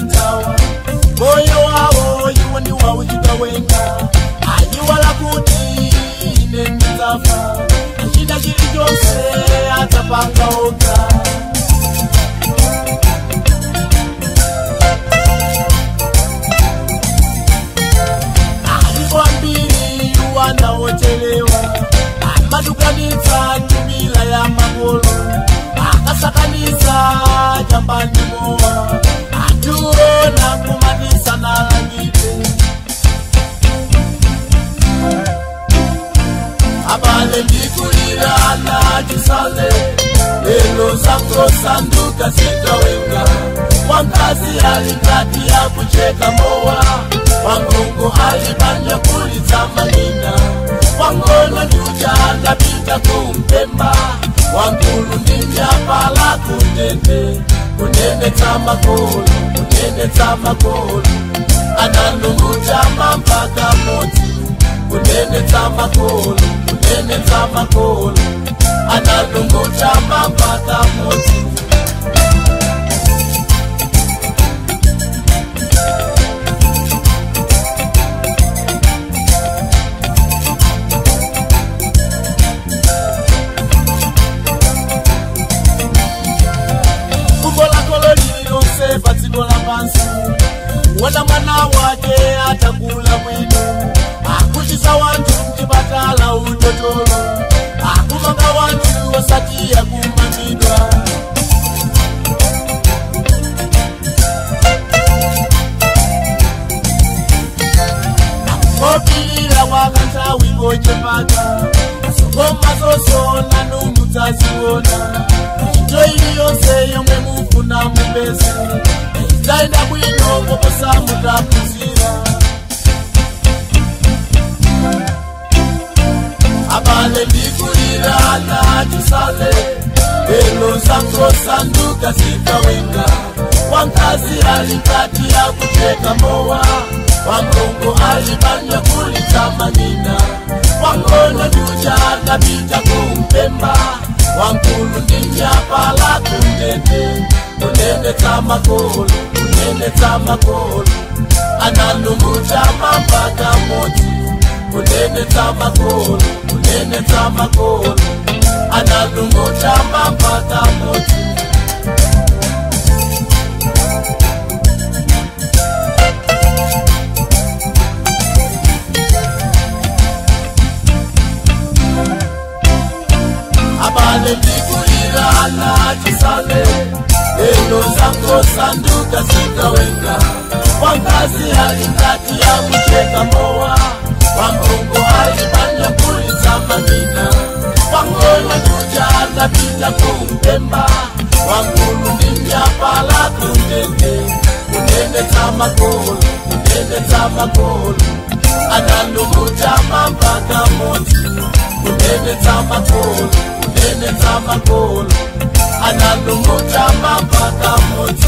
Ntawa moyo wawo iwo ndi wauchikawenga ayiwala kuti ine ndidzafa achita chilichonse adzapanga okha. Alipo ambiri wanaochelewa amadukanitsa tumila ya makolo akasakanitsa chambani mowa atuona kumatisa nalangide. Abale ndikulira ana chisale lelo zangosanduka zikawenga wankazi alikati ya kucheka mowa wangongo alibanya kulitsa manina wangono njuja ndapita kumpemba wankulu ndinyapala kunene kunene tsamakolo kunene tsamakolo ananungutama mpaka motsi kunene tsamakolo kunene tsamakolo ananungutama mpaka motsi. Wona mwana wake atakula bwino akuchisa wanthu mchipatala utotolo akumanga wanthu osatiya kumangidwa. Akupilira wakanthawi kochepaka ngoma zosona numudzaziona ntchito iliyonse yomwe mufuna mupeze zaenda bwino koposa mutaphunzira. Abale ndikulira ana chisale lelo zangosanduka zikawenga wankazi alikati ya kucheka mowa wangongo alibanya kulitsa manina wangono njuja ndapita kumpemba wankulu ndinyapala kunene kunene tsamakolo kunene tsamakolo ananungutama mpaka motsi kunene tsamakolo kunene tsamakolo ananungutama mpaka motsi. Abale ndikulira ana chisale lelo zangosanduka zikawenga wankazi alikati ya kucheka mowa wangongo alibanya kulitsa manina wangono njuja ndapita kumpemba wankulu ndinyapala kunene kunene tsamakolo kunene tsamakolo ananungutama mpaka motsi kunene tsamakolo kunene tsamakolo ananungutama mpaka motsi.